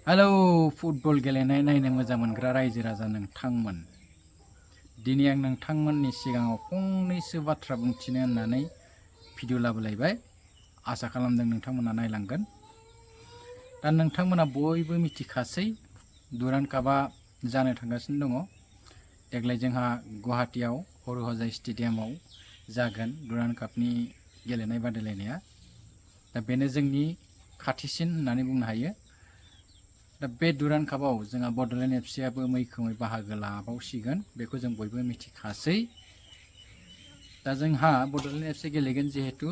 Hello football गेलेनाय नायनो मोजां मोनग्रा रायजो राजा नोंथांमोन। दिनै आं नोंथांमोननि सिगाङाव फंनैसो बाथ्रा बुंथिनो होननानै भिडिअ लाबोलायबाय। आसा खालामदों नोंथांमोना नायलांगोन। दा नोंथांमोना बयबो मिथिखासै दुरान्ड कापआ जानो थांगासिनो दङ। देग्लाय जोंहा गुवाहाटीआव हरुहजाय स्टेडियामाव जागोन दुरान्ड कापनि गेलेनाय बादायलायनाया। दा बेनो जोंनि खाथिसिन होननानै बुंनो हायो। दा बे दुरान्ड कापआव जोंहा बड'लेण्ड एफसिआबो मैखोमै बाहागो लाबावसिगोन, बेखौ जों बयबो मिथिखासै। दा जोंहा बड'लेण्ड एफसि गेलेगोन जिहेतु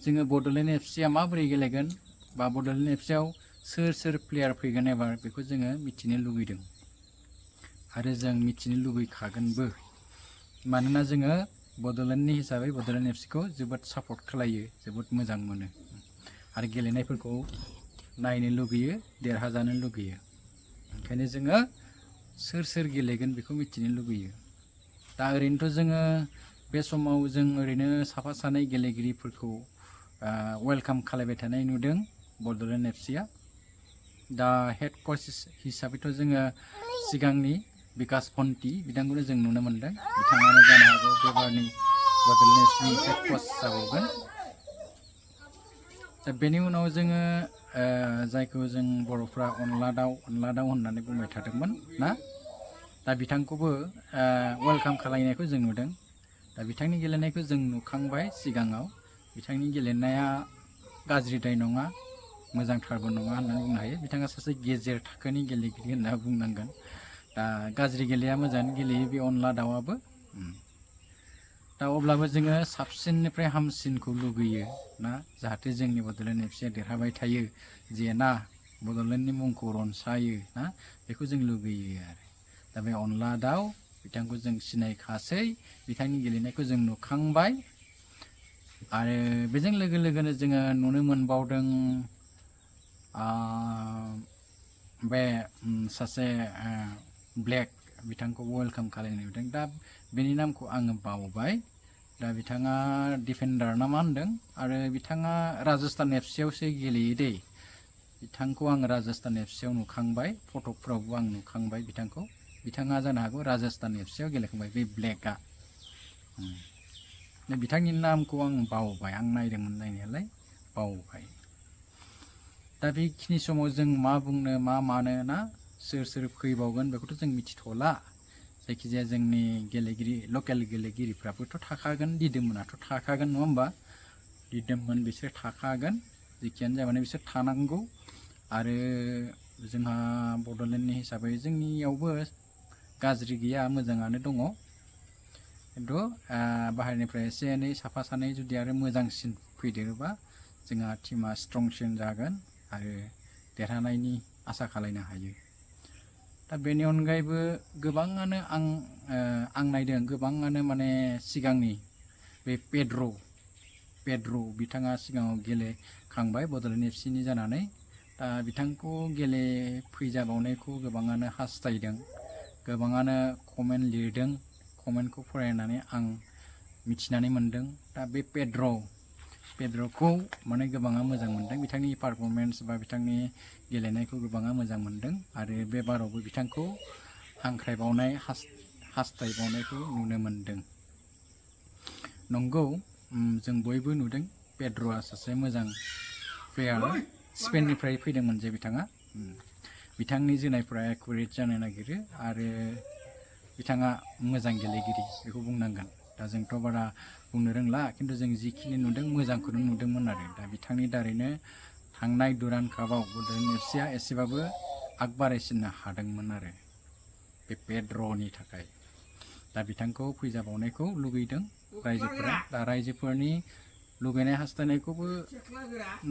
जोङो बड'लेण्ड एफसिआ माबोरै गेलेगोन बा बड'लेण्ड एफसिआव सोर प्लेयार फैगोन एबार बेखौ जोङो मिथिनो लुगैदों आरो जों मिथिनो लुगैखागोनबो। मानोना जोङो बड'लेण्डनि हिसाबै बड'लेण्ड एफसिखौ जोबोद सापर्ट खालायो, जोबोद मोजां मोनो आरो गेलेनायफोरखौ नायनो लुगैयो, देरहाजानो लुगैयो। ओंखायनो जोङो सोर गेलेगोन बेखौ मिथिनो लुगैयो। दा ओरैनोथ' जोङो बे समाव जों ओरैनो साफा सानै गेलेगिरिफोरखौ वेलकाम खालामबाय थानाय नुदों बड'लेण्ड एफसिआ। दा हेड कच हिसाबैथ' जोङो सिगांनि बिकास फन्टि बिथांखौनो जों नुनो मोनदों। बिथाङानो जानो हागौ बेबारनि बड'लेण्ड एफसिनि हेड कच जाबावगोन। दा बेनि उनाव जोङो जायखौ जों बर'फ्रा अनला दाउ होननानै बुंबाय थादोंमोन ना, दा बिथांखौबो वेलकाम खालामनायखौ जों नुदों। दा बिथांनि गेलेनायखौ जों नुखांबाय सिगाङाव। बिथांनि गेलेनाया गाज्रिद्राय नङा, मोजांथारबो नङा होननानै बुंनो हायो। बिथाङा सासे गेजेर थाखोनि गेलेगिरि होनना बुंनांगोन। दा गाज्रि गेलेया, मोजाङै गेलेयो बे अनला दाउआबो। दा अब्लाबो जोङो साबसिननिफ्राय हामसिनखौ लुगैयो ना, जाहाथे जोंनि बड'लेण्ड एफसिआ देरहाबाय थायो, जेना बड'लेण्डनि मुंखौ रनसायो ना, बेखौ जों लुगैयो आरो। दा बे अनला दाउ बिथांखौ जों सिनायखासै, बिथांनि गेलेनायखौ जों नुखांबाय आरो बेजों लोगोनो जोङो नुनो मोनबावदों बे सासे ब्लेक, बिथांखौ वेलकाम खालामनाय नुदों। दा बेनि नामखौ आङो बावबाय। दा बिथाङा डिफेन्डार ना मा होनदों आरो बिथाङा राजस्थान एफसिआवसो गेलेयो दै। बिथांखौ आं राजस्थान एफसिआव नुखांबाय, फटकफ्रावबो आं नुखांबाय बिथांखौ। बिथाङा जानो हागौ राजस्थान एफसिआव गेलेखांबाय, बे ब्लेकआ। बिथांनि नामखौ आं बावबाय, आं नायदोंमोन नायनायालाय बावबाय। दा बेखिनि समाव जों मा बुंनो मा मानो ना, सोर फैबावगोन बेखौथ' जों मिथिथ'ला। जायखिजाया जोंनि गेलेगिरि, लकेल गेलेगिरिफ्राबोथ' थाखागोन, दिदोममोनाथ' थाखागोन नङा होमबा। दिदोममोन बिसोर थाखागोन, जेखियानो जाया मानो बिसोर थानांगौ। आरो जोंहा बड'लेण्डनि हिसाबै जोंनियावबो गाज्रि गैया, मोजाङानो दङ। खिन्थु बाहेरनिफ्राय एसे एनै साफा सानै जुदि आरो मोजांसिन फैदेरोबा जोंहा टिमा स्ट्रंसिन जागोन आरो देरहानायनि आसा खालामनो हायो। दा बेनि अनगायैबो गोबाङानो आं नायदों, गोबाङानो माने सिगांनि बे पेड्र' बिथाङा सिगाङाव गेलेखांबाय बड'लेण्ड एफसिनि जानानै। दा बिथांखौ गेलेफैजाबावनायखौ गोबाङानो हास्थायदों, गोबाङानो कमेन्ट लिरदों। कमेन्टखौ फरायनानै आं मिथिनानै मोनदों। दा बे पेड्र'खौ माने गोबाङा मोजां मोनदों, बिथांनि पारफरमेन्स बा बिथांनि गेलेनायखौ गोबाङा मोजां मोनदों आरो बे बारावबो बिथांखौ हांख्रायबावनाय, हास्थायबावनायखौ नुनो मोनदों। नंगौ, जों बयबो नुदों पेड्र'आ सासे मोजां प्लेयार। स्पेननिफ्राय फैदोंमोन जे बिथाङा। बिथांनि जोनायफ्रा एकुरेट जानो नागिरो आरो बिथाङा मोजां गेलेगिरि बेखौ बुंनांगोन। दा जोंथ' बारा बुंनो रोंला, खिन्थु जों जिखिनि नुदों मोजांखौनो नुदोंमोन आरो। दा बिथांनि दारैनो थांनाय दुरान्ड कापआव बड'लेण्ड एफसिआ एसेबाबो आग बारायसिननो हादोंमोन आरो बे पेड्र'नि थाखाय। दा बिथांखौ फैजाबावनायखौ लुगैदों रायजोफोरा। दा रायजोफोरनि लुगैनाय हास्थायनायखौबो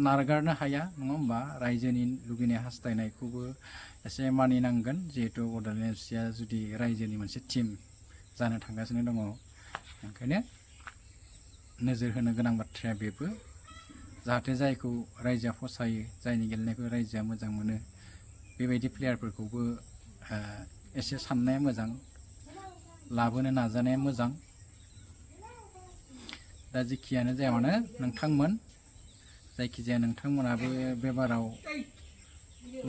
नारगारनो हाया नङा होमबा। रायजोनि लुगैनाय हास्थायनायखौबो एसे मानिनांगोन, जिहेथु बड'लेण्ड एफसिआ जुदि रायजोनि मोनसे टिम जानो थांगासिनो दङ। ओंखायनो नोजोर होनो गोनां बाथ्राया बेबो, जाहाथे जायखौ रायजोआ फसायो, जायनि गेलेनायखौ रायजोआ मोजां मोनो, बेबायदि प्लेयारफोरखौबो एसे साननाया मोजां, लाबोनो नाजानाया मोजां। दा जेखियानो जाया मानो नोंथांमोन, जायखिजाया नोंथांमोनाबो बे बाराव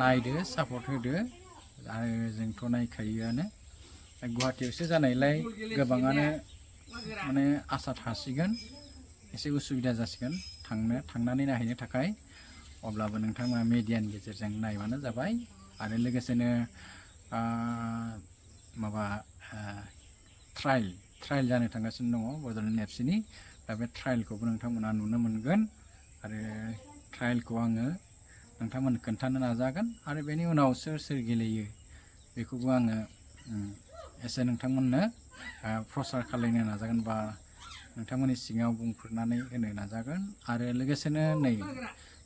नायदो सापर्ट होदो आरो जोंथ' नायखायोआनो गुवाहाटियावसो जानायलाय गोबाङानो माने आसा थासिगोन एसे उसुबिदा जासिगोन थांनानै नायहैनो थाखाय अब्लाबो नोंथांमोना मिडियानि गेजेरजों नायबानो जाबाय आरो लोगोसेनो माबा ट्रायल जानो थांगासिनो दङ बड'लेण्ड एफसिनि दा बे ट्रायलखौबो नोंथांमोना नुनो मोनगोन आरो ट्रायलखौ आङो नोंथांमोननो खोन्थानो नाजागोन आरो बेनि उनाव सोर सोर गेलेयो बेखौबो आङो एसे नोंथांमोननो प्रसार खालामनो नाजागोन बा नोंथांमोननि सिगाङाव बुंफोरनानै होनो नाजागोन आरो लोगोसेनो नै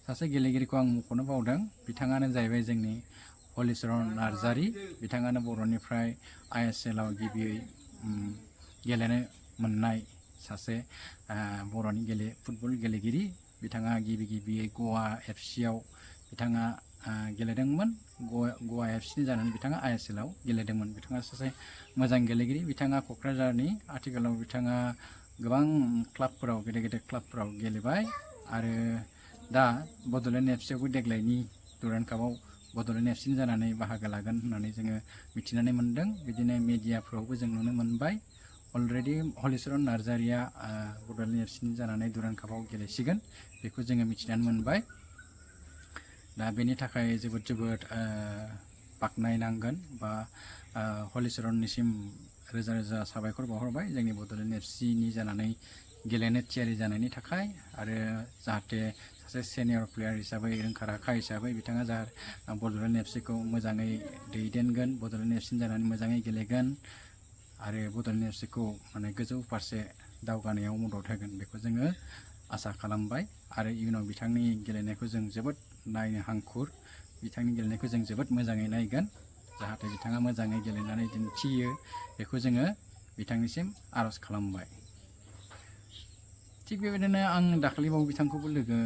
सासे गेलेगिरिखौ आं मख'नो बावदों बिथाङानो जाहैबाय जोंनि हलिचरन नार्जारि बिथाङानो बर'निफ्राय ISL आव गिबियै गेलेनो मोननाय सासे बर'नि फुटबल गेलेगिरि बिथाङा गिबियै गवा FC आव बिथाङा गेलेदोंमोन गवा FC नि जानानै बिथाङा ISL आव गेलेदोंमोन बिथाङा सासे मोजां गेलेगिरि बिथाङा क'क्राझारनि आथिखालाव बिथाङा गोबां क्लाबफोराव गेदेर क्लाबफोराव गेलेबाय आरो दा बड'लेण्ड FC आवबो देग्लायनि दुरान्ड कापआव बड'लेण्ड FC नि जानानै बाहागो लागोन होननानै जोङो मिथिनानै मोनदों बिदिनो मिडियाफ्रावबो जों नुनो मोनबाय अलरेडि हलिचरन नार्जारिया बड'लेण्ड FC नि जानानै दुरान्ड कापआव गेलेसिगोन बेखौ जोङो मिथिनानै मोनबाय दा बेनि थाखाय जोबोद बाख्नायनांगोन बा हलिचरननिसिम रोजा रोजा साबायखर बावहरबाय जोंनि बड'लेण्ड FC नि जानानै गेलेनो थियारि जानायनि थाखाय आरो जाहाथे सासे सेनियर प्लेयार हिसाबै रोंखा राखा हिसाबै बिथाङा बड'लेण्ड FC खौ मोजाङै दैदेनगोन बड'लेण्ड FC नि जानानै मोजाङै गेलेगोन आरो बड'लेण्ड FC खौ माने गोजौ फारसे दावगानायाव मदद होगोन बेखौ जोङो आसा खालामबाय आरो इयुनाव बिथांनि गेलेनायखौ जों जोबोद नायनो हांखुर बिथांनि गेलेनायखौ जों जोबोद मोजाङै नायगोन जाहाथे बिथाङा मोजाङै गेलेनानै दिन्थियो बेखौ जोङो बिथांनिसिम आर'ज खालामबाय थिग बेबायदिनो आं दाखालिबाव बिथांखौबो लोगो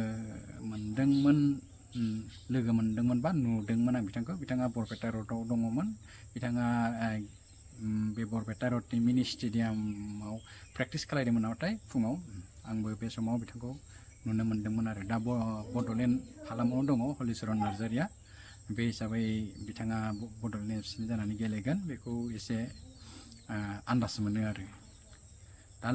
मोनदोंमोन बा नुदोंमोन आं बिथाङा बरपेटा र'डआव दङमोन बिथाङा बे बरपेटा र'डनि मिनि स्टेडियामाव प्रेक्टिस खालामदोंमोन नाथाय फुङाव आंबो बे समाव बिथांखौ नुनो मोनदोंमोन आरो दा बड'लेण्ड हालामाव दङ हलिचरन नार्जारिया बे हिसाबै बिथाङा बड'लेण्ड FC नि जानानै गेलेगोन बेखौ एसे आन्दाज मोनो आरो दा